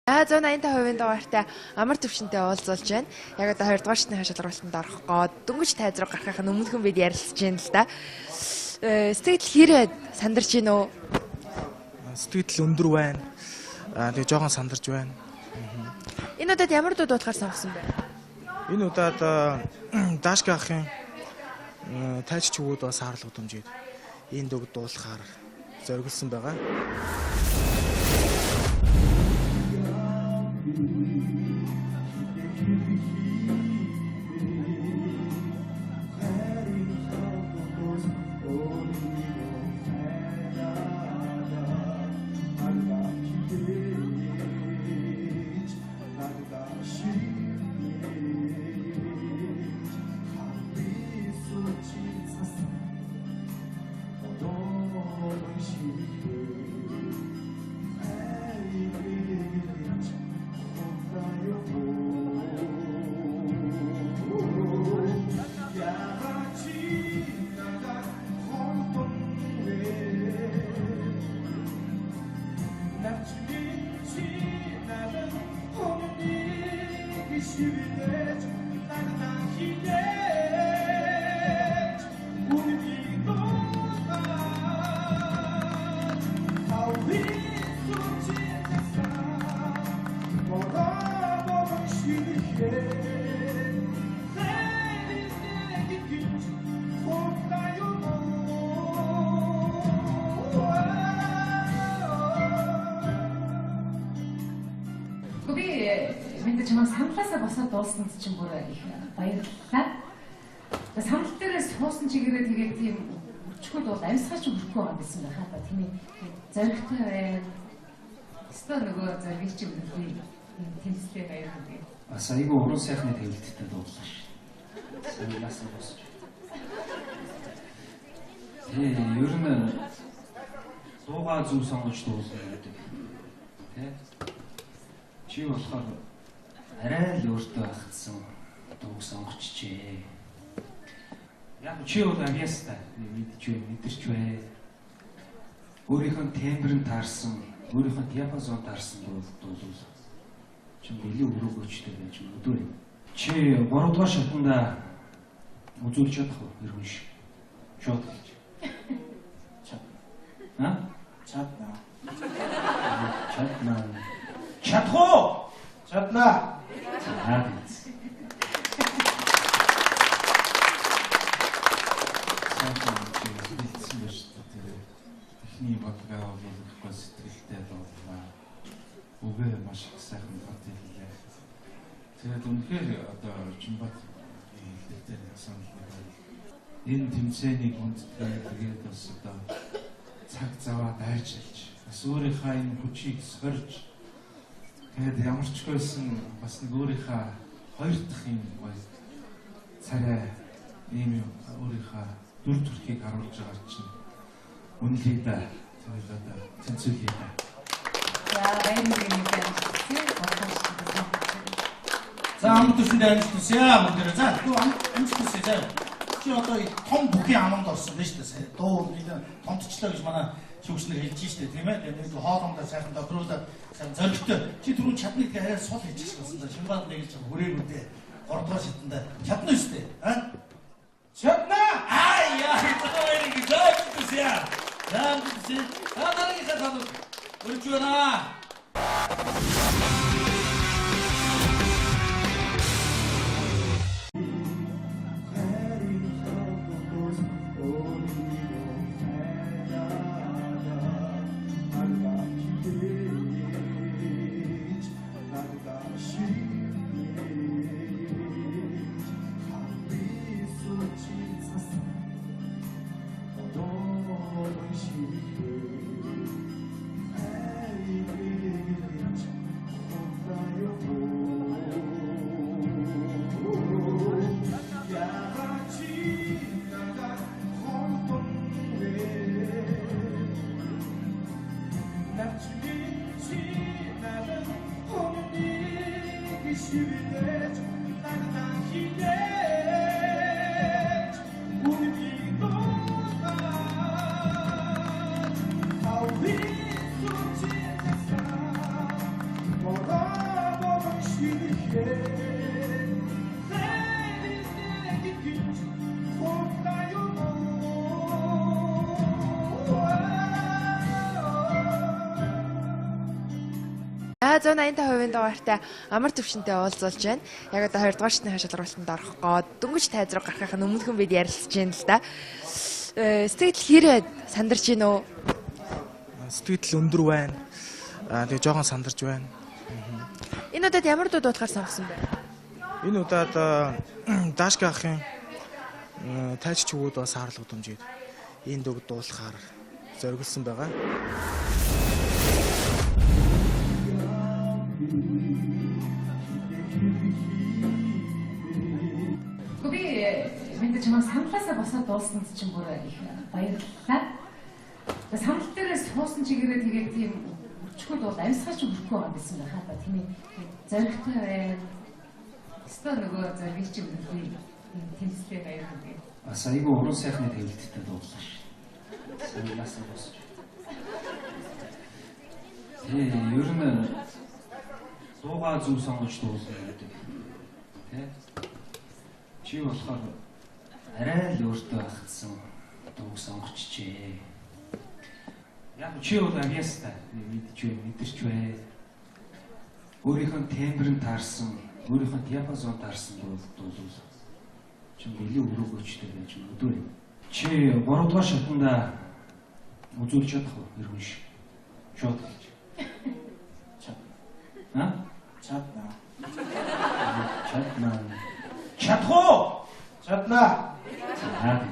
185% дугаартай амар төвшөнтэй уулзуулж байна. Яг одоо 2 дугаар шатны шалралтанд орох гоо дөнгөж тайз руу гарахын өмнөхөн бид ярилцж байна л да. Сэтгэл хэр сандарч гин үү? Сэтгэл өндөр байна. Тэгээ жоохон сандарч байна. Энэ удаад ямар дуу дуулахаар сонгосон бэ? Энэ удаад Дашка ахын тайч чүгүүд бас хаарлага дүмжээд энэ дууг дуулахаар зориглосон байгаа. Мэдээж чамайг саналаасаа босоод дуулсанд чинь бүр их баярлалаа. Санал дээрээ суусан чигээрээ тэгээд тийм өчгүүд бол амьсгаач өрөхгүй байгаа гэсэн байхаа та тийм ээ. Зоригтой байна. Өстөө нөгөө зориг чи үнэгүй тэмцлээ баяр хүргэе. Бас айгүй уран сайхны тавилттай дууллаа шүү. Саналаасаа босч. Тэ ер нь дуугаа зөв сонгож дуулна гэдэг. Тэ? Чи болохоор арай л өөртөө хатсан дууг сонгочихжээ. Яг чи бол авьяастай мэдэрч бай. Өөрийнх нь тембрэнд таарсан, өөрийнх нь диапазонд таарсан дуулвал чамд илүү өрөөгөөчтэй байж магадгүй. Чи 3 дугаар шатанда үзүүлж чадах уу? Иргэн шиг. Шууд гэж. Чадна. А? Чадна. Чадна. Чадах уу? Чадна. За биз. Сайхан хэлсэн байна шүү дээ. Эхний бодлогоо бол сэтгэлтэй дуулаа. Үгээ маш их сайхан бат хэллээ. Тэгээд үнэхээр одоо Чинбат хэлдэг санал нэг энэ тэмцээнийг хүндэтгэж тэгээд бас одоо цаг заваа дайчилж бас өөрийнхөө энэ хүчийг сорж тэгээд ямар ч байсан бас нэг өөрийнхөө хоёр дахь юм гоё царай ийм юм өөрийнхөө дүр төрхийг харуулж байгаа чинь үнэлье да. Тэгээд одоо тэнцвэрлэе да. За баярлалаа. За амт төсөнд амжилт хүсье бүгдээрээ. За дүү амжилт хүсье заа. Чи одоо том бүхий аманд орсон байна шүү дээ. Дуу нэг томтчлоо гэж манай шүүгчнэр хэлж штэ тийм ээ. Тэгээд нэг хоолондоо сайхан тохируулаад сайн зоригтой. Чи түрүүн чадна гэдгээ арай сул хийчих гэсэн да. Шинбад нэг л хүрээгүй дээ. 3 дугаар шатанда чадна үстэй. А? Чадна. Аа яа баярыг зөөж яа. За амжилт. За дараагийнхаа санал өрж байна. How we За 185% дугаартай амар төвшөнтэй уулзуулж байна. Яг одоо 2 дугаар шатны шалгаруултанд орох гоо дөнгөж тайз руу гарахын өмнөхөн бид ярилцж байна л да. Сэтгэл хэр байд? Сандарч гин үү? Сэтгэл өндөр байна. Тэгээ жоохон сандарч байна. Энэ удаад ямар дуу дуулахаар сонгосон бэ? Энэ удаад Дашка ахын тайч чүгүүд бас хаарлага удамжид энэ дөг дуулахаар зориглосон байгаа. Би мэдээж чамайг саналаасаа босоод дуулсанд чинь бүр их баярлалаа. Тэгээ санал дээрээ суусан чигээрээ тэгээд тийм өчгүүд бол амьсгаач өрөхгүй байгаа гэсэн байхаа та тийм зоригтой байна. Өстөө нөгөө зориг чи үнэгүй тэмцлээ баяр хүргэе. Бас айгүй уран сайхны тавилттай дууллаа шүү. Саналаасаа босч. Тий, ер нь дуугаа зөв сонгож дуулна гэдэг. Тэ? Чи болохоор арай л өөртөө хатсан дууг сонгочихжээ. Яг чи бол авьяастай мэдж бай, мэдэрч бай. Өөрийнх нь тембрэнд таарсан, өөрийнх нь диапазон таарсан дуулвал чамд илүү өрөөгөөчтэй байж магадгүй. Чи 3 дугаар шатанда үзүүлж чадах уу? Ер хүн шиг. Шууд хэлж. Чадна. Чадна. Чадна. Чадах уу? Чадна. За.